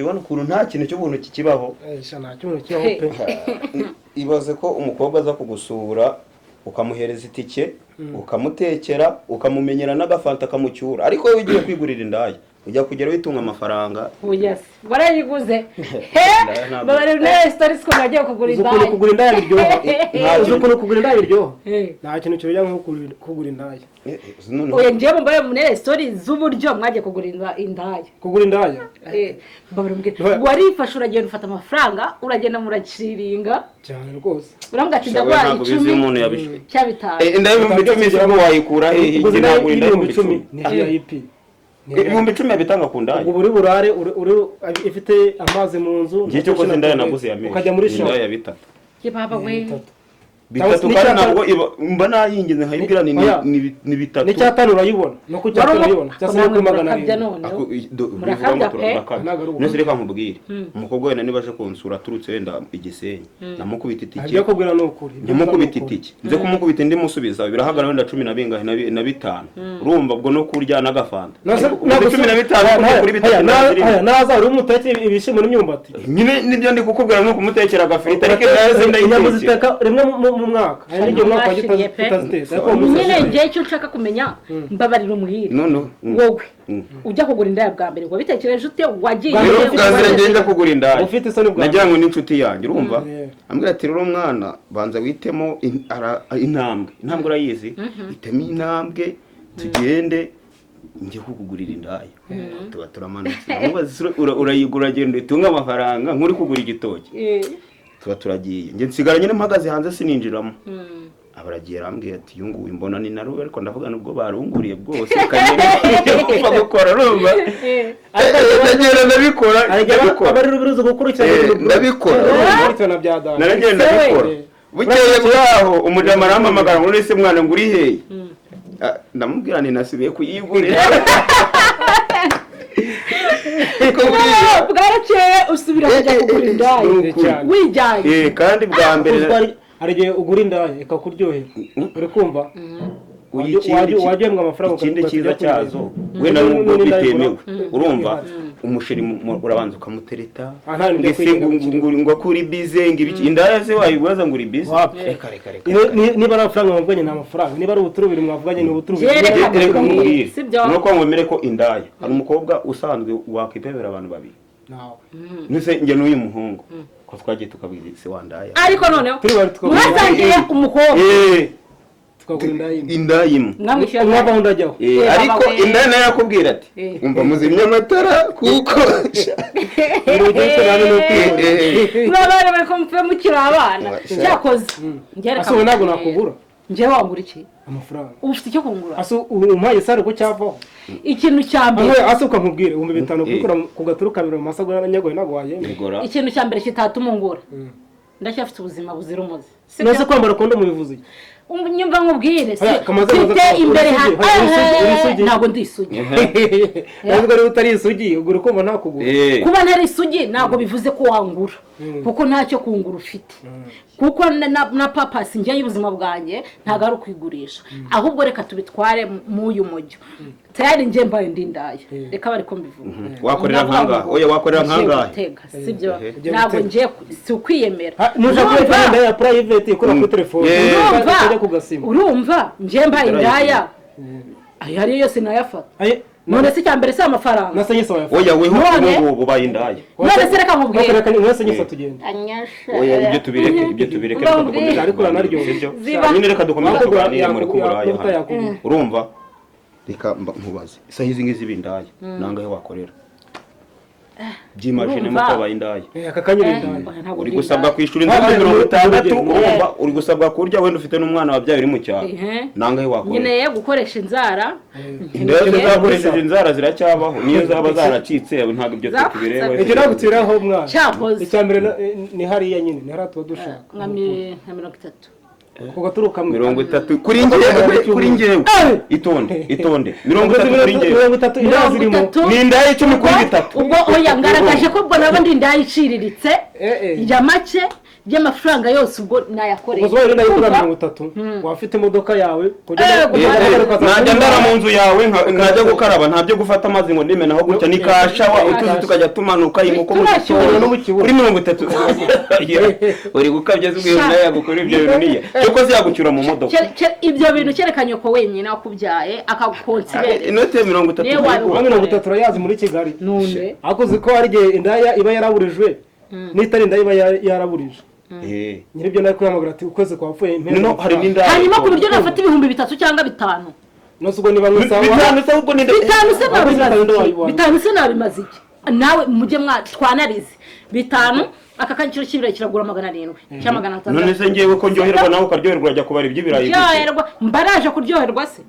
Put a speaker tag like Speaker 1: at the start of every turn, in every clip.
Speaker 1: Ubona ukuntu nta kintu cy'ubuntu kikibaho.
Speaker 2: Sha, nta cyuma kibaho pe.
Speaker 1: Ibaze ko umukobwa aza kugusura, ukamuhereza itike, ukamutekera, ukamumenyera n'agafanta kamucyura, ariko wowe ugiye kwigurira indaya, ujya kugera witunga amafaranga.
Speaker 3: Oya se, warayiguze he?
Speaker 1: Indaya ntabwo-
Speaker 3: Babarira nawe story siko nagiye kugura
Speaker 2: Uzi ukuntu
Speaker 3: indaya.
Speaker 2: kugura indaya biryoha?
Speaker 1: Nta
Speaker 2: Uzi ukuntu kugura indaya biryoha?
Speaker 3: Eh.
Speaker 2: Nta kintu kiryoha nko kugura indaya.
Speaker 1: Noneho-
Speaker 3: Oya, njyewe mbaye munere story z'uburyo mwagiye kugura indaya.
Speaker 2: Kugura indaya?
Speaker 3: Mbabara umbwire.
Speaker 2: Oya.
Speaker 3: Warifashe, uragenda, ufata amafaranga, uragenda, muraciringa.
Speaker 2: Cyane rwose.
Speaker 3: Urambwira ati
Speaker 1: Shawe,
Speaker 3: ndaguha
Speaker 1: ntabwo bizi
Speaker 3: 10
Speaker 1: umuntu yabishe.
Speaker 3: cya 5.
Speaker 1: Indaya 10,000 se ubwo wayikura hehe?
Speaker 2: Kugura
Speaker 1: Njye
Speaker 2: indaya
Speaker 1: nagura indaya
Speaker 2: y'ibihumbi
Speaker 1: 10,000.
Speaker 2: 10 ni VIP.
Speaker 1: 10,000 yabitanga ku ndaya?
Speaker 2: Ubwo buri burare ifite amazi mu nzu.
Speaker 1: Njye cyo koze indaya naguze ya menshi.
Speaker 2: Ukajya muri
Speaker 1: Ni indaya
Speaker 2: show.
Speaker 1: ya bitatu.
Speaker 3: Papa we!
Speaker 2: Bitatu.
Speaker 1: Bitatu.
Speaker 2: Cyangwa
Speaker 1: Kandi
Speaker 2: se
Speaker 1: ntabwo mba nayingize nkayibwira ni
Speaker 2: Oya.
Speaker 1: ni bitatu.
Speaker 2: N'icyatanu urayibona, no ku cyatanu urayibona, cyangwa se no kuri
Speaker 3: Namwe
Speaker 2: magana
Speaker 3: murakabya.
Speaker 2: arindwi.
Speaker 3: Noneho
Speaker 1: Bivuga ngo
Speaker 3: murakabya pe.
Speaker 1: turakabya.
Speaker 2: Ntabwo ari ubu.
Speaker 1: None se reka nkubwire, umukobwa wenda niba aje kunsura aturutse wenda i Gisenyi, namukubita itike.
Speaker 2: Ibyo akubwira ni ukuri. Ibyo
Speaker 1: Ntimukubita
Speaker 2: akubwira ni ukuri.
Speaker 1: itike, nze kumukubita indi musubiza, birahagara wenda cumi na bingahe na bitanu, urumva ubwo no kurya n'agafanta.
Speaker 2: Nase-
Speaker 1: Ubwo
Speaker 2: ntabwo
Speaker 1: 15 kuri bitatu
Speaker 2: haya,
Speaker 1: zirimo.
Speaker 2: Haya, naza uri umutekere ibishyimbo n'imyumbati.
Speaker 1: Nyine nibyo ndi kukubwira, ni ukumutekera agafiriti, ariko indaya ze
Speaker 2: Inyama
Speaker 1: ndayitekera.
Speaker 2: ziteka rimwe mu mwaka, hari n'igihe umwaka wajya
Speaker 3: Mwashiriye pe.
Speaker 2: utaziteka, ariko uwo munsi
Speaker 3: Nyine
Speaker 2: waziteka.
Speaker 3: njyewe icyo nshaka kumenya, mbabarira umuhire.
Speaker 1: Noneho
Speaker 3: Wowe ujya kugura indaya bwa mbere, wabitekereje ute? Wagiye
Speaker 2: Bwa
Speaker 1: Rero
Speaker 2: mbere
Speaker 1: bwa mbere ngenda kugura indaya,
Speaker 2: Ufite isoni bwa
Speaker 1: nagira
Speaker 2: mbere.
Speaker 1: ngo ni inshuti yanjye, urumva?
Speaker 2: Yeah.
Speaker 1: Ambwira ati: "Rero mwana, banza witemo intambwe." Intambwe urayizi? "Itemo intambwe tugende njye kukugurira indaya." Tuba turamanutse, ndamubaza: "Urayigura?" "Uragenda utunge amafaranga nk'uri kugura igitoki." Tuba turagiye, njye nsigara nyine mpagaze hanze, sininjiramo. Abaragiye, arambwira ati: "Uyu nguyu mbona ni naruwe," ariko ndavuga nubwo barunguriye bwose kanyine gupfa gukora, urumva? Ndagenda ndabikora.
Speaker 2: Hari igihe
Speaker 1: Ndabikora.
Speaker 2: aba ari rubiruzi gukurikirana ibintu.
Speaker 1: Ndabikora.
Speaker 2: Gukurikirana bya data.
Speaker 1: Naragenda ndabikora. Bukeye bwaho umujama arampamagara ngo: "None se mwana, ngo uri hehe?" Ah, ndamubwira nti: "Nasubiye kuyigurira." Ko buriya
Speaker 3: Bwarakeye, usubira kujya kugura indaya.
Speaker 1: Ni ukuri.
Speaker 2: Cyane.
Speaker 3: Wijyanye.
Speaker 1: Kandi bwa mbere
Speaker 2: Kuko hari igihe ugura indaya ikakuryohera, uri kumva?
Speaker 1: Uyu
Speaker 2: Wajya amafaranga
Speaker 1: ikindi
Speaker 2: ukajya
Speaker 1: cyiza
Speaker 2: kuyireba.
Speaker 1: cyazo, wenda
Speaker 2: N'indi
Speaker 1: nubwo
Speaker 2: ndaya
Speaker 1: bitemewe, urumva, umusheri urabanza ukamutereta.
Speaker 2: Ah, nta bintu byo
Speaker 1: Ngo ese
Speaker 2: kwiga.
Speaker 1: ngo kuri bize, ngo ibiki. Indaya ze wayibaza ngo uri bize?
Speaker 2: Wapi.
Speaker 1: Reka, reka, reka.
Speaker 2: Niba ari amafaranga mwavuganye ni amafaranga, niba ari ubuturubiri mwavuganye ni ubuturubiri.
Speaker 3: Yereka
Speaker 1: Reka nkubwire.
Speaker 3: Sibyo?
Speaker 1: Nuko mwemere ko indaya hari umukobwa usanzwe wakwipebera abantu babiri.
Speaker 2: Nawe.
Speaker 1: Nuse njye n'uyu muhungu ko twagiye tukabwira se wa ndaya.
Speaker 3: Ariko noneho
Speaker 2: Turi bari tukagura
Speaker 3: mwasangiye umukobwa.
Speaker 2: Tukagura indaya imwe.
Speaker 1: Indaya imwe.
Speaker 3: Mwamwishyura?
Speaker 2: Umwe avaho undi ajyaho.
Speaker 1: Ariko
Speaker 3: Baba we.
Speaker 1: indaya nayo yakubwira ati: "Umva, muzimye amatara," kuko
Speaker 2: Urugendo nawe ni ukwibona.
Speaker 3: Murabana bari kumve mukiri abana. Cyakoze njye reka
Speaker 2: Ase ubu ntabwo
Speaker 3: nkubwire.
Speaker 2: nakugura.
Speaker 3: Njyewe wangura iki?
Speaker 2: Amafaranga.
Speaker 3: Ubu ufite icyo kungura?
Speaker 2: Ase ubu umpaye sare ko cyavaho?
Speaker 3: Ikintu cya mbere
Speaker 2: Ase ukankubwira 5000 kubikora ku gaturu kabiri mu masegonda nyagoye, ntabwo wayemera.
Speaker 1: Bigora.
Speaker 3: Ikintu cya mbere kitatuma ungura, ndacyafite ubuzima buzira umuze. Sibyo?
Speaker 2: Nase kwambara kondomu bivuze iki?
Speaker 3: Nyumva nkubwire
Speaker 2: Haya, kamaze
Speaker 3: mfite imbere ha
Speaker 2: uri isugi, haya, uri isugi, uri isugi.
Speaker 3: Ntabwo ndi isugi.
Speaker 2: Ntabwo ariwe utari isugi, ubwo uri kumva ntakugura.
Speaker 3: Kuba ntari isugi ntabwo bivuze ko wangura, kuko ntacyo kungura ufite, kuko na purpose njye y'ubuzima bwanjye ntabwo ari ukwigurisha. Ahubwo reka tubitware m'uyu mujyo tayari njye mbaye ndi indaya, reka bari ko mbivuga.
Speaker 1: Wakorera
Speaker 3: Ndavuga
Speaker 1: nkangahe?
Speaker 3: ngo
Speaker 1: Oya, wakorera
Speaker 3: ngiye
Speaker 1: nkangahe?
Speaker 3: gutega, sibyo?
Speaker 2: Ugiye
Speaker 3: Ntabwo
Speaker 2: gutega.
Speaker 3: ngiye si ukwiyemera.
Speaker 2: Nushaka
Speaker 3: Urumva?
Speaker 2: kureka indaya ya private ikora kuri telefone,
Speaker 3: Urumva?
Speaker 2: ukajya ku gasima.
Speaker 3: Urumva, njye mbaye indaya ayo ariyo yose nayafata.
Speaker 2: Aye,
Speaker 3: None se icya mbere si amafaranga?
Speaker 2: Nase nyise wayafata.
Speaker 1: Oya, weho.
Speaker 3: None?
Speaker 1: Ubu ngubu ubaye indaya.
Speaker 3: None se reka nkubwire.
Speaker 2: Reka mwese nyise tugende.
Speaker 1: Oya, ibyo tubireke, ibyo tubireke, reka dukomeze
Speaker 2: Ariko
Speaker 1: tuganire,
Speaker 2: uranaryoha.
Speaker 1: sibyo?
Speaker 3: Ziba.
Speaker 1: Nyine reka dukomeze
Speaker 2: Yakugura-
Speaker 1: tuganire muri kuburaya
Speaker 2: yakugura-
Speaker 1: hano.
Speaker 2: yakugura.
Speaker 1: Urumva, reka nkubaze, isaha izi ngizi b'indaya nangahe wakorera byimajine?
Speaker 3: Urumva?
Speaker 1: Muko wabaye indaya.
Speaker 2: Aka kanya uri indaya.
Speaker 3: Oya, ntabwo
Speaker 1: Uri
Speaker 3: ndi
Speaker 1: gusabwa
Speaker 3: indaya.
Speaker 1: kwishyura inzu
Speaker 2: Ah,
Speaker 1: 60,
Speaker 2: urugero.
Speaker 1: urumva, uri gusabwa kurya, wenda ufite n'umwana wabyaye uri mu cyaro. Nangahe wakorera?
Speaker 3: Nkeneye gukoresha inzara.
Speaker 1: Indaya zakoresheje inzara ziracyabaho, niyo zaba zaracitse ntabwo ibyo twe tubireba.
Speaker 2: Icyo ntabwo tubiraho mwana.
Speaker 3: Cyakoze.
Speaker 2: Icya mbere ni hariya nyine, ni hariya tuba dushaka.
Speaker 3: Nka 30.
Speaker 2: Ku gaturu kamwe.
Speaker 1: 30 kuri njyewe, kuri njyewe. Itonde, itonde, 30 kuri njyewe.
Speaker 2: 30 indaya
Speaker 3: Mirongo
Speaker 2: zirimo.
Speaker 3: itatu.
Speaker 1: Ni indaya 10 kuri bitatu.
Speaker 3: Ubwo oya, ngaragaje ko ubwo naba ndi indaya iciriritse.
Speaker 2: Eh, eh.
Speaker 3: Ya make. By'amafaranga yose ubwo nayakoreye.
Speaker 2: Ubwo wenda yigura
Speaker 3: Urumva?
Speaker 2: 30, waba ufite imodoka yawe kugira
Speaker 3: Yego,
Speaker 1: Najya ndara mu nzu yawe, nkajya gukaraba, nta byo gufata amazi ngo ndimenaho gutya, ni kashawa, utuzi tukajya tumanuka, inkoko mu
Speaker 3: Turashyuha.
Speaker 1: gitondo.
Speaker 2: No mu kibuno.
Speaker 1: Kuri 30 uri gukabya, zibwiye nawe yagukora ibyo bintu niye cyoko ziyagucyura mu modoka.
Speaker 3: Ibyo bintu kereka nyoko wenyine wakubyaye akagukonsibere.
Speaker 1: Inote ya 30
Speaker 3: Niyo
Speaker 1: urayigura.
Speaker 2: Kuba 30 urayazi muri Kigali.
Speaker 3: None
Speaker 2: Ariko uzi ko hari igihe indaya iba yaraburijwe, n'itari indaya iba yaraburije nyiribyo, nawe kuyihamagara ati ukwezi kwapfuye impera.
Speaker 1: No, hari n'indaya.
Speaker 3: Hanyuma ku buryo nafata 3000 cyangwa 5000.
Speaker 2: Nose ubwo niba nk'isaha
Speaker 1: 5 se ahubwo ni
Speaker 3: 5 se
Speaker 2: Ahubwo
Speaker 3: nabimaze
Speaker 2: 5
Speaker 3: iki?
Speaker 2: wayibona.
Speaker 3: 5 se nabimaze iki? Nawe mujye mwa twanarize 5, aka kiciro cy'ibirayi kiragura 700 cyangwa 600.
Speaker 1: None se ngewe ko ndyoherwa nawe ukaryoherwa, urajya kubara iby'ibirayi gusa?
Speaker 3: Kuryoherwa, mba naje kuryoherwa se?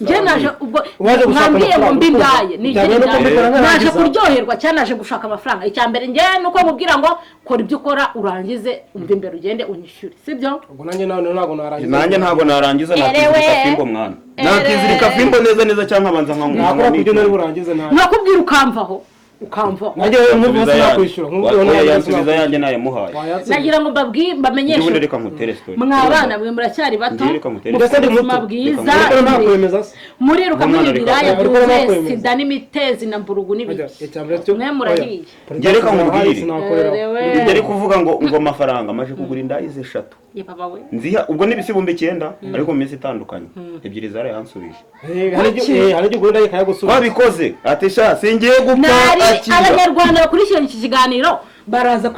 Speaker 3: Njye naje ubwo
Speaker 2: Waje gushaka
Speaker 3: mwambwiye ngo
Speaker 2: amafaranga,
Speaker 3: mbe indaye ni
Speaker 2: Byaba
Speaker 3: ikindi
Speaker 2: nuko
Speaker 3: ndaye.
Speaker 2: mbikora
Speaker 3: Naje
Speaker 2: nkarangiza.
Speaker 3: kuryoherwa cyangwa naje gushaka amafaranga? Icya mbere njye nuko nkubwira ngo kora ibyo ukora urangize, umve imbere, ugende unyishyure, sibyo?
Speaker 2: Ubwo nanjye nawe ntabwo narangiza.
Speaker 1: Nanjye ntabwo narangiza, nakizirika
Speaker 3: Erewe.
Speaker 1: fimbo mwana, nakizirika fimbo neza neza, cyangwa nkabanza
Speaker 2: Nakora ku byo nari burangize ntabwo.
Speaker 3: Nakubwira ukamvaho, ukamvaho.
Speaker 2: Nanjye nk'ubu sinakwishyura, nk'ubu
Speaker 1: Oya, yansubiza yanjye nayamuhaye.
Speaker 3: Nagira ngo mbabwire, mbamenyeshe.
Speaker 1: Ubundi reka nkutere story.
Speaker 3: Mwa bana mwe muracyari bato,
Speaker 1: Ngiye, reka ngutere
Speaker 3: mufite
Speaker 2: story.
Speaker 3: ubuzima
Speaker 2: Muto.
Speaker 3: bwiza.
Speaker 2: Reka ntakwemeza se?
Speaker 3: Muriruka muri
Speaker 1: Umwana reka-
Speaker 3: ibiraya
Speaker 2: Reka
Speaker 3: byuzuye
Speaker 2: nakwemeza.
Speaker 3: sida n'imitezi na mburugu n'ibiki. Mwe murahiye.
Speaker 1: Njye reka nkubwire.
Speaker 2: Sinakorera.
Speaker 3: Erewe.
Speaker 1: Ibyo ari kuvuga ngo amafaranga amaze kugura inda eshatu
Speaker 3: Ye baba we.
Speaker 1: Nziha ubwo n'ibisi 9000, ariko mu minsi itandukanye ebyiri zarayansubije.
Speaker 2: Hari igihe ugura indaya ikayagusubiza.
Speaker 1: Twabikoze ati sha singiye gupfa,
Speaker 3: Nari
Speaker 1: akira.
Speaker 3: Abanyarwanda bakurikirana iki kiganiro baraza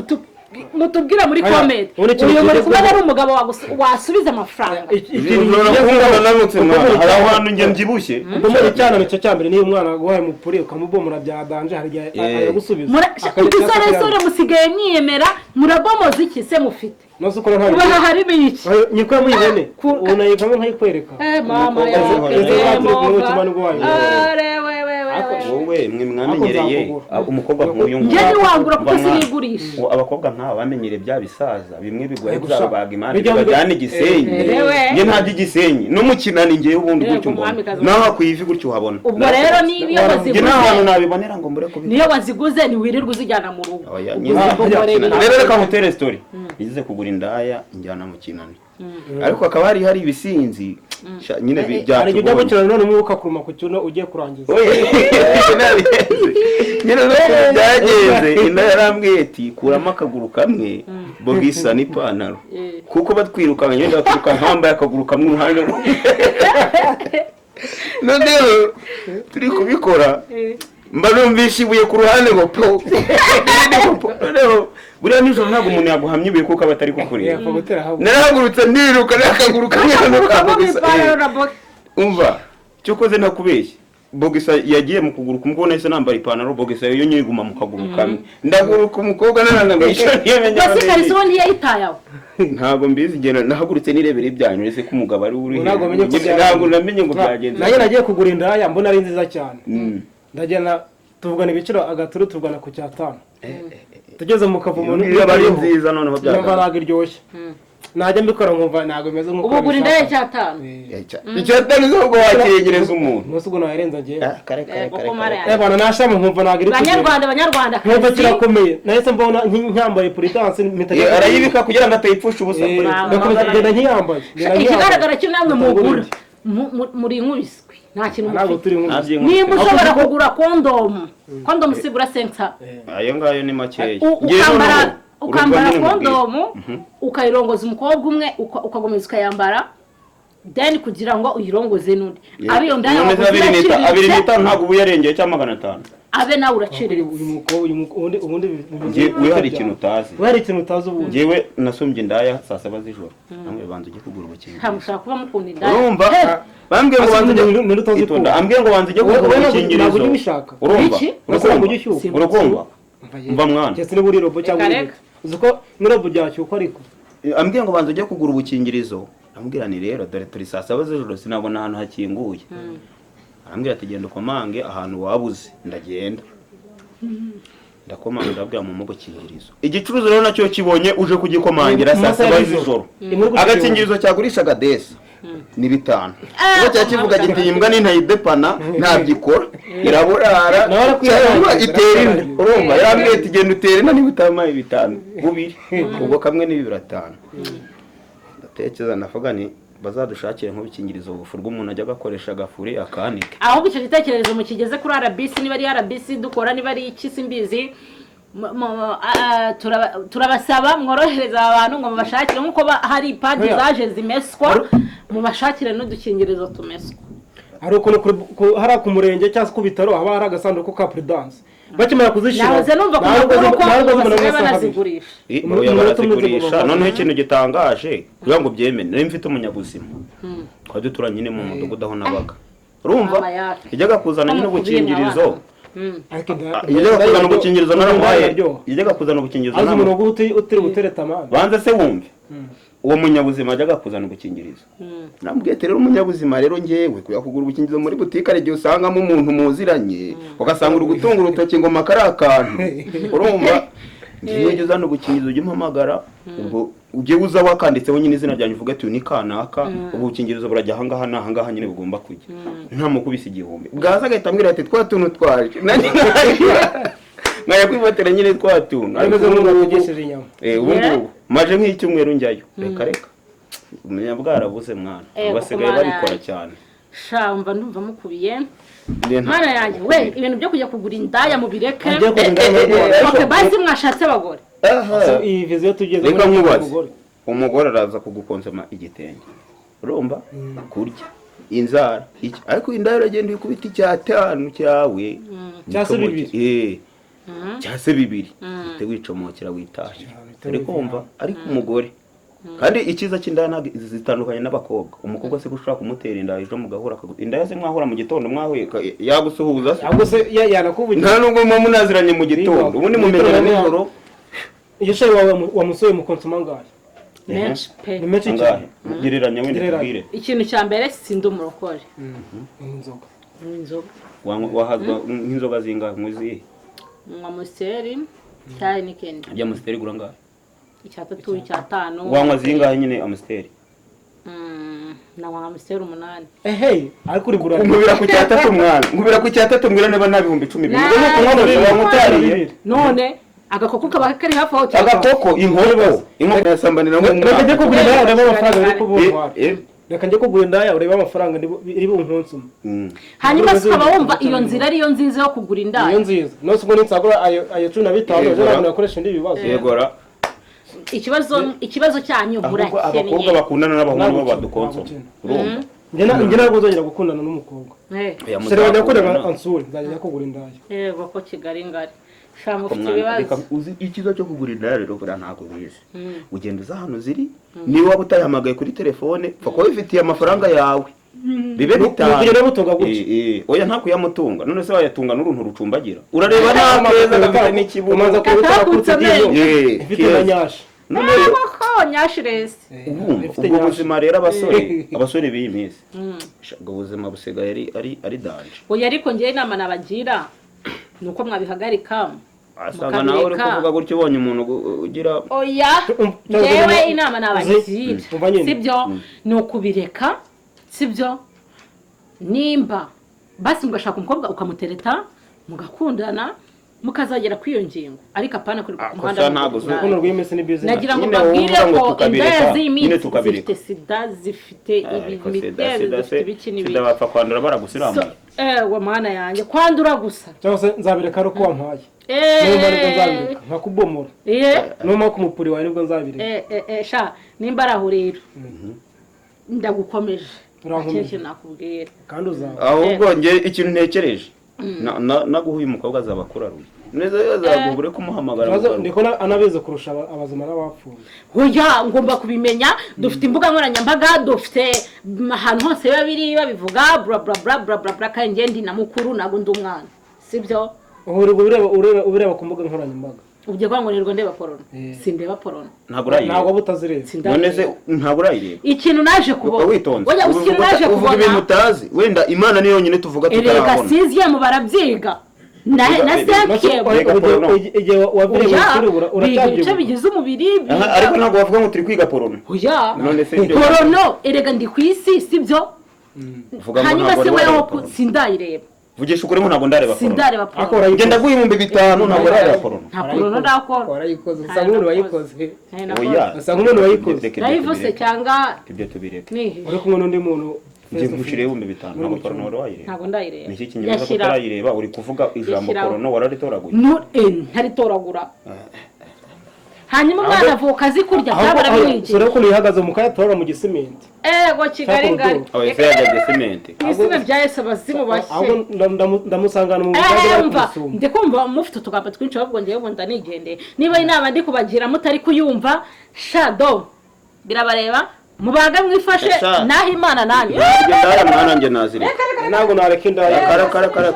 Speaker 3: mutubwira muri
Speaker 2: Aya,
Speaker 3: comment.
Speaker 2: ubundi ikintu
Speaker 3: Uyu muri
Speaker 2: kigezweho-
Speaker 3: kubona ari umugabo wasubiza amafaranga.
Speaker 2: Ikintu
Speaker 1: Ushobora kumbona nanutse mwana, hari ahantu njye mbyibushye.
Speaker 2: Ubomora icyana nicyo cya mbere. Niyo umwana aguhaye umupuri ukamubomora bya danger, hari igihe ayagusubiza.
Speaker 3: Udusoresore musigaye mwiyemera, murabomoza iki se mufite?
Speaker 2: Nose ukora nta
Speaker 3: Ubaha hari biki?
Speaker 2: Nyikuramo ihene, ubu nayivamo nkayikwereka.
Speaker 3: Eh, mama
Speaker 1: Umukobwa
Speaker 3: ya
Speaker 1: zihora
Speaker 2: nayo. Turi kumwe umutima nibwo wayibona.
Speaker 3: Are we we we we.
Speaker 1: Wowe mwe mwamenyereye
Speaker 2: Ariko nzakugura.
Speaker 1: Umukobwa nk'uyu nguyu.
Speaker 3: Njye ntiwangura kuko
Speaker 1: Mva mwana.
Speaker 3: sinigurisha.
Speaker 1: Ngo abakobwa nk'aba bamenyereye bya bisaza bimwe bigoye,
Speaker 2: Gusa,
Speaker 1: byabaga imana bibajyana igisenyi.
Speaker 3: Erewe.
Speaker 1: Njye ntabyo igisenyi no mu kinani, ngewe ubundi
Speaker 3: Yego,
Speaker 1: gutyo mbona
Speaker 3: umwamikazi.
Speaker 1: naho ku ivi gutyo uhabona.
Speaker 3: Ubwo rero niyo
Speaker 1: Njye nta hantu
Speaker 3: waziguze,
Speaker 1: nabibonera ngo mbure kubikora.
Speaker 3: niyo waziguze ntiwirirwa uzijyana mu rugo.
Speaker 1: Oya,
Speaker 3: Ubwo
Speaker 1: nyine.
Speaker 3: uzibomorera ibintu.
Speaker 1: Rero reka nkutere story. Nigeze kugura indaya njyana mu kinani, ariko hakaba hari ibisinzi sha, nyine
Speaker 2: Hari igihe ujya
Speaker 1: byatugora.
Speaker 2: gukina none umwuka ukakuruma ku kibuno ugiye kurangiza.
Speaker 1: Oya, nabihenze. Nyine nuko byagenze, inda yarambwiye ati kuramo akaguru kamwe bogisa n'ipantaro, kuko batwirukanka nyine batwirukanka wambaye akaguru kamwe uruhande rumwe. Noneho turi kubikora, mba numvishe ibuye ku ruhande ngo po, irindi ngo po. Noneho buriya nijoro ntabwo umuntu yaguhamya ibuye kuko aba atari kukureba.
Speaker 2: Yapfa gutera habura.
Speaker 1: Narahagurutse ndiruka n'akaguru kamwe hano ka
Speaker 3: Akaguru kamwe
Speaker 1: bogisa.
Speaker 3: ipantaro na box.
Speaker 1: Umva, cyo koze ntakubeshye, bogisa yagiye mu kuguru kumwe, ubona nahise nambara ipantaro, bogisa yo nyiguma mu kaguru kamwe, ndaguruka umukobwa nananamisha ntiyamenya aho
Speaker 3: Basi ikariso
Speaker 1: nari.
Speaker 3: ntiyayitaye aho.
Speaker 1: Ntabwo mbizi, ngenda nahagurutse nirebera ibyanyu, ese ko umugabo ari uri
Speaker 2: Ntabwo menye ko
Speaker 1: hejuru. Ntabwo namenye ngo byagenze.
Speaker 2: Nanjye nagiye kugura indaya mbona ari nziza cyane. Ndagenda tuvugana ibiciro agaturu, tuvugana ku cyatanu, tugeze mu kavumo.
Speaker 1: Iyo aba ari nziza noneho
Speaker 2: Numva
Speaker 1: byagaruka.
Speaker 2: ntabwo iryoshye, najya mbikora nkumva ntabwo bimeze nk'uko
Speaker 3: Ubu ugura indaya
Speaker 2: nabishaka.
Speaker 3: 500.
Speaker 1: 500 ubwo wakiyegereza umuntu.
Speaker 2: Umunsi ubwo nayarenza ngewe.
Speaker 1: Ah, kare kare
Speaker 3: Yego,
Speaker 1: kare
Speaker 3: ko mara
Speaker 1: kare.
Speaker 2: Eh bana, nashama nkumva ntabwo iri kugera.
Speaker 3: Banyarwanda, banyarwanda
Speaker 2: Nkumva kirakomeye, nahise mbona nkyambaye puritanse mpita
Speaker 1: Arayibika kugira ngo atayipfusha ubusa.
Speaker 2: Eh, ndakomeza kugenda nkiyambaye, ngenda nkiyambaye.
Speaker 3: Ikigaragara cyo namwe
Speaker 2: Ntabwo
Speaker 3: mugura
Speaker 2: uri.
Speaker 3: Muri inkubiswi nta kintu
Speaker 2: Ntabwo
Speaker 3: mufite.
Speaker 2: turi nk'ubu.
Speaker 1: Ntabyo
Speaker 3: Niba
Speaker 1: inkubiswi.
Speaker 3: ushobora kugura kondomu, kondomu sigura sensa.
Speaker 1: Ayo ngayo ni makeya. Ngewe
Speaker 3: Ukambara
Speaker 1: noneho,
Speaker 3: ukambara
Speaker 1: urumva nyine nkubwire.
Speaker 3: kondomu ukayirongoza umukobwa umwe, ukakomeza ukayambara, then kugira ngo uyirongoze n'undi, abe iyo ndaya
Speaker 1: None se
Speaker 3: waguze
Speaker 1: abiri
Speaker 3: iraciriritse,
Speaker 1: n'itanu ntabwo uba uyarengeye cyangwa 500?
Speaker 3: Abe nawe
Speaker 2: Uyu
Speaker 3: uraciriritse.
Speaker 2: mukobwa, uyu ubundi bimeze
Speaker 1: Njye we hari ikintu utazi.
Speaker 2: We hari ikintu utazi ubundi.
Speaker 1: Njyewe nasumbye indaya saa saba z'ijoro, namwe banza ujye kugura ubukingo.
Speaker 3: Ntabwo ushobora kuba mukunda indaya.
Speaker 1: Urumva, bambwiye ngo banza ujye
Speaker 2: Ninde utazi
Speaker 1: itonda
Speaker 2: ko?
Speaker 1: Ambwiye ngo banza ujye
Speaker 2: Wowe
Speaker 1: kugura
Speaker 2: ntabwo
Speaker 1: udukingirizo.
Speaker 2: ujya ubishaka.
Speaker 1: Urumva?
Speaker 3: Iki?
Speaker 2: Ntabwo ujya ushyuha.
Speaker 1: Urukumva? Umva mwana.
Speaker 2: Keretse niba uri robo cyangwa
Speaker 3: Reka,
Speaker 2: uri
Speaker 3: reka.
Speaker 2: robo. Uzi ko n'irobo ryashyukwa ariko.
Speaker 1: Ambwiye ngo banza ujye kugura ubukingirizo, ambwira ni rero dore turi saa saba z'ijoro, sinabona ahantu hakinguye. Arambwira ati genda ukomange ahantu wabuze. Ndagenda ndakomanga, ndabwira mu bukingirizo. Igicuruzo rero nacyo kibonye uje kugikomangira
Speaker 2: Mu
Speaker 1: saa
Speaker 2: masaha
Speaker 1: saba
Speaker 2: y'ijoro.
Speaker 1: z'ijoro.
Speaker 2: Imwe gusa.
Speaker 1: Agakingirizo cyagurishaga desi. Ni 5. Kuko cya kivuga giti imbwa n'intayidepana ntabyikora, iraburara
Speaker 2: Nawe arakwihangira,
Speaker 1: cyangwa itera inda.
Speaker 2: arakwihangira.
Speaker 1: Urumva yarambwiye ati genda utere inda niba utamaye 5 bubiri, ubwo kamwe ni 5. Ndatekereza ndavuga ni bazadushakire nk'ubukingirizo bufurwa umuntu ajya agakoresha agafuri akanike.
Speaker 3: Ahubwo icyo gitekerezo mukigeze kuri RBC, niba ari RBC dukora, niba ari iki simbizi. Turabasaba mworohereza aba bantu ngo mubashakire nk'uko hari padi
Speaker 2: Oya.
Speaker 3: zaje zimeswa, mubashakire n'udukingirizo tumeswa.
Speaker 2: Hari ukuntu hariya ku murenge cyangwa se ku bitaro haba hari agasanduku ka Prudence, bakimara kuzishyira
Speaker 3: Nahoze numva ku
Speaker 2: ntabwo
Speaker 3: makuru ko
Speaker 2: ntabwo zimara
Speaker 3: basigaye
Speaker 2: amasaha abiri.
Speaker 3: banazigurisha.
Speaker 1: Oya,
Speaker 2: Umunota umwe
Speaker 1: barazigurisha.
Speaker 2: zigomba
Speaker 1: Noneho ikintu gitangaje kugira ngo byemere, nari mfite umunyabuzima twari duturanye nyine mu mudugudu aho nabaga, urumva,
Speaker 3: Mama yake.
Speaker 1: yajyaga kuzana nyine
Speaker 3: Ko mukubiye
Speaker 1: ubukingirizo.
Speaker 3: mwabana.
Speaker 2: Ariko
Speaker 1: Yajyaga kuzana ubukingirizo naramuhaye,
Speaker 2: iraryoha.
Speaker 1: yajyaga kuzana ubukingirizo
Speaker 2: Azi
Speaker 1: naramuhaye.
Speaker 2: umuntu utiri butereta amande.
Speaker 1: Banza se wumve, uwo munyabuzima ajyaga kuzana ubukingirizo, namubwiye ati rero umunyabuzima, rero ngewe kujya kugura ubukingirizo muri butike hari igihe usangamo umuntu muziranye, ugasanga uri gutunga urutoki ngo maka ari akantu. Urumva, ngewe ujya uzana ubukingirizo ujye umpamagara, ubwo ujye uza wakanditseho nyine izina ryanjye, uvuge ati uyu ni kanaka, ubu bukingirizo burajya ahangaha n'ahangaha nyine bugomba kujya, ntamukubise 1000. Bwaza agahita ambwira ati twa tuntu twaje, nanjye nkajya kwifatira nyine twa tuntu.
Speaker 2: Ariko
Speaker 1: Ariko ubu
Speaker 2: nk'umuntu
Speaker 1: ngubu
Speaker 2: wategesheje inyama.
Speaker 1: Ubu ngubu maje nk'icyumweru njyayo, reka reka, umenya bwarabuze mwana.
Speaker 3: Kuko
Speaker 1: Basigaye
Speaker 3: mana
Speaker 1: babikora
Speaker 3: yanjye.
Speaker 1: cyane.
Speaker 3: Sha, umva, ndumva mukubiye.
Speaker 1: Njye nta-
Speaker 3: Mana yanjye we, ibintu byo kujya kugura indaya mubireke.
Speaker 2: Agiye kugura indaya mu Rwanda.
Speaker 3: Okay, basi mwashatse abagore.
Speaker 1: Aha.
Speaker 2: So, iyi viziyo tugeze
Speaker 1: Reka nkubaze, umugore araza kugukonsoma igitenge, urumva, kurya inzara iki, ariko indaya uragenda uyikubita 5 cyawe.
Speaker 2: Cya se 2.
Speaker 1: Cya se 2, uhite wicomokera witahe.
Speaker 2: Uhite
Speaker 1: Uri kumva? Ariko umugore, kandi icyiza cy'indaya ntabwo zitandukanye n'abakobwa. Umukobwa se ko ushobora kumutera inda ejo mugahura indaya se mwahura mu gitondo mwahuye yagusuhuza se?
Speaker 2: Ahubwo se yanakuvugira.
Speaker 1: Nta nubwo muba munaziranye mu gitondo, ubundi mumenyana nijoro.
Speaker 2: Iyo shayi wawe wamusoye mu konsoma angahe?
Speaker 3: Menshi pe.
Speaker 2: Ni menshi
Speaker 1: Angahe?
Speaker 2: cyane.
Speaker 1: Gereranya wenda.
Speaker 2: Gereranya.
Speaker 1: Tubwire.
Speaker 3: Ikintu cya mbere, sindi umurokore.
Speaker 2: Ni inzoga.
Speaker 3: Nywa inzoga.
Speaker 1: Wahazwa nk'inzoga zingahe muzihe?
Speaker 3: Nywa Amstel cya Heineken.
Speaker 1: Ibya Amstel igura angahe?
Speaker 3: 3, 5.
Speaker 1: Wanywa zingahe nyine Amstel?
Speaker 3: Nanywa Amstel 8.
Speaker 2: Ehe, ariko uri gura.
Speaker 1: Nkubira ku 3 mwana, nkubira ku 3, mbwira niba nta 10,000.
Speaker 3: Nah.
Speaker 1: Ubwo ni kunywa gusa wanywa utariye.
Speaker 3: None agakoko kaba kari hafi aho cyane.
Speaker 1: Agakoko, inkoko, inkoko yasambanira
Speaker 2: Reka njye kugura indaya urebe amafaranga iri kubuntwara.
Speaker 1: Eh, eh.
Speaker 2: Reka njye kugura indaya urebe amafaranga iri bunkonsoma.
Speaker 3: Hanyuma se ukaba wumva iyo nzira ariyo nziza yo kugura indaya?
Speaker 2: Niyo nziza. Nose ubwo ninsagura ayo 15, ejo
Speaker 1: Yego.
Speaker 2: ntabwo nakoresha indi bibazo.
Speaker 1: Yegora.
Speaker 3: Ikibazo cyanyu,
Speaker 1: Ahubwo abakobwa
Speaker 3: murakennye.
Speaker 1: bakundana n'abahungu bo
Speaker 2: Ntabwo
Speaker 1: badukonsoma,
Speaker 2: ukina.
Speaker 1: urumva.
Speaker 2: Njye ntabwo nzongera gukundana n'umukobwa.
Speaker 1: Oya,
Speaker 2: Shere wajya
Speaker 1: muzakundana.
Speaker 2: kureba ansure, nzajya njya kugura indaya.
Speaker 3: Yego, ko Kigali ngari sha, mufite
Speaker 1: Mwana,
Speaker 3: ibibazo.
Speaker 1: reka uzi icyiza cyo kugura indaya rero, buriya ntabwo bizi, ugenda uza ahantu ziri, niba waba utayihamagaye kuri telefone, pfa kuba wifitiye amafaranga yawe bibe
Speaker 2: Ni
Speaker 1: 5.
Speaker 2: ukugenda butunga gutya.
Speaker 1: Oya, nta kuyamutunga. None se wayatunga n'uruntu rucumbagira? Urareba nta keza gafite n'ikibuno.
Speaker 2: Umanza kuba utarakutse
Speaker 3: Katakutse
Speaker 2: iryinyo.
Speaker 3: amenyo.
Speaker 2: Ifite na
Speaker 1: Keza.
Speaker 2: nyashi.
Speaker 1: None rero,
Speaker 3: Ko nyashiresi.
Speaker 1: urumva,
Speaker 2: Ifite
Speaker 1: ubwo
Speaker 2: nyashi.
Speaker 1: buzima rero, abasore b'iyi minsi, sha, ubwo buzima busigaye ari danger.
Speaker 3: Oya, ariko ngewe inama nabagira ni uko mwabihagarika,
Speaker 1: Asanga nawe uri
Speaker 3: mukabireka.
Speaker 1: kuvuga gutyo ubonye umuntu ugira
Speaker 3: Oya,
Speaker 2: Cyangwa
Speaker 3: ngewe
Speaker 2: se
Speaker 3: inama nabagira,
Speaker 2: Umva nyine.
Speaker 3: sibyo, ni ukubireka, sibyo? Nimba basi mugashaka umukobwa ukamutereta, mugakundana, mukazagera kuri iyo ngingo, ariko apana kuri ku
Speaker 1: Ah,
Speaker 3: muhanda
Speaker 1: kosa ntabwo
Speaker 3: mugura
Speaker 2: Urukundo
Speaker 3: indaya.
Speaker 2: rw'iminsi ni business.
Speaker 3: Nagira ngo
Speaker 1: Nyine wowe
Speaker 3: mbabwire
Speaker 1: uvuga ngo
Speaker 3: ko
Speaker 1: tukabireka,
Speaker 3: indaya z'iyi
Speaker 1: nyine
Speaker 3: minsi
Speaker 1: tukabireka.
Speaker 3: zifite sida, zifite
Speaker 1: Ariko sida,
Speaker 3: imitezi,
Speaker 1: sida
Speaker 3: zifite
Speaker 1: se
Speaker 3: ibiki n'ibiki.
Speaker 1: sida bapfa kwandura baragusiramuye.
Speaker 3: So, ewe mana yanjye, kwandura gusa.
Speaker 2: Cyangwa se nzabireka ari uko wampaye. Numva nibwo nzabireka nkakubomora. Numva ku mupuri wawe nibwo nzabireka.
Speaker 3: Sha, nimba ari aho rero ndagukomeje.
Speaker 2: Urankomeje.
Speaker 3: Nta kintu nakubwira.
Speaker 2: Kandi uzaba
Speaker 1: Ahubwo njye ikintu ntekereje, naguha uyu mukobwa azaba akuraruye neza, azaguha ure kumuhamagara
Speaker 2: Ikibazo
Speaker 1: mugaruke.
Speaker 2: ndiko anabizi kurusha abazima n'abapfuye.
Speaker 3: Oya, ngomba kubimenya. Dufite imbuga nkoranyambaga, dufite ahantu hose biba biri babivuga, bla bla bla bla bla bla. Kandi njye ndi na mukuru, ntabwo ndi umwana, sibyo?
Speaker 2: Uhurirwa ureba ku mbuga nkoranyambaga.
Speaker 3: Ugiye kuvuga ngo nirwo ndeba porno? Sindeba porno.
Speaker 1: Ntabwo urayireba.
Speaker 2: Ntabwo waba utazireba.
Speaker 3: Sindabireba.
Speaker 1: None se ntabwo urayireba?
Speaker 3: Ikintu naje kubona,
Speaker 1: Witonze.
Speaker 3: oya, ikintu naje
Speaker 1: Uvuga ibintu
Speaker 3: kubona,
Speaker 1: utazi, wenda Imana niyo yonyine tuvuga
Speaker 3: erega
Speaker 1: tutarabona.
Speaker 3: siziyemu barabyiga. Na cinquième.
Speaker 1: Biga porno.
Speaker 2: Igihe waviriye mu
Speaker 3: Oya,
Speaker 2: ishuri
Speaker 3: biga ibice
Speaker 2: uracabyibuka.
Speaker 3: bigize umubiri.
Speaker 1: Aha, ariko ntabwo bavuga ngo turi kwiga porno.
Speaker 3: Oya.
Speaker 1: None se ibyo-
Speaker 3: Porno erega, ndi ku isi, sibyo?
Speaker 1: Vuga ngo
Speaker 3: Hanyuma
Speaker 1: ntabwo
Speaker 3: se
Speaker 1: wari
Speaker 3: weho
Speaker 1: wareba porno.
Speaker 3: sindayireba.
Speaker 1: Vugisha ukuri ngo ntabwo ndareba porno.
Speaker 3: Sindareba
Speaker 2: Ariko
Speaker 3: porno.
Speaker 2: urayikoze.
Speaker 1: Ngenda guha 5000, ntabwo ndareba porno.
Speaker 3: Nta porno ndakora.
Speaker 2: Warayikoze, usa nk'umuntu wayikoze.
Speaker 3: Ntayo nakoze.
Speaker 1: Oya.
Speaker 2: Usa nk'umuntu wayikoze.
Speaker 1: Reka ibyo
Speaker 3: Nayivuze
Speaker 1: tubireke.
Speaker 3: cyangwa
Speaker 1: Ibyo tubireke.
Speaker 3: nihe?
Speaker 2: Uri kumwe n'undi muntu
Speaker 1: Ngiye
Speaker 2: face to
Speaker 1: ngushira
Speaker 2: face.
Speaker 1: 5000, ntabwo porno wari wayireba.
Speaker 3: Ntabwo ndayireba.
Speaker 1: Ni iki kinyemeza ko
Speaker 3: Yashyira-
Speaker 1: utarayireba? Uri kuvuga ijambo
Speaker 3: Yashyiraho.
Speaker 1: porno, wararitoraguye.
Speaker 3: Ntaritoragura. Hanyuma umwana avuka azi kurya,
Speaker 2: Ahubwo
Speaker 3: byaba bimwigisha.
Speaker 2: urebe ukuntu yihagaze mu kanya, turara mu gisimenti.
Speaker 3: Ego, Kigali ngari.
Speaker 1: Aba ese yajya gisimenti.
Speaker 3: Mu izina rya Yesu, abazimu bashye.
Speaker 2: Ahubwo ndamusangana mu budage bari
Speaker 3: Mva
Speaker 2: kumusumba.
Speaker 3: ndi kumva mufite utugambo twinshi, ahubwo ngewe ubu ndanigendeye. Niba inama ndi kubagira mutari kuyumva, shado birabareba, mubage mwifashe.
Speaker 1: Sha.
Speaker 3: Naho Imana nanjye.
Speaker 1: Ibyo ndaya mwana njye nazireka.
Speaker 2: Ntabwo nareka indaya.
Speaker 1: Kara kara kara.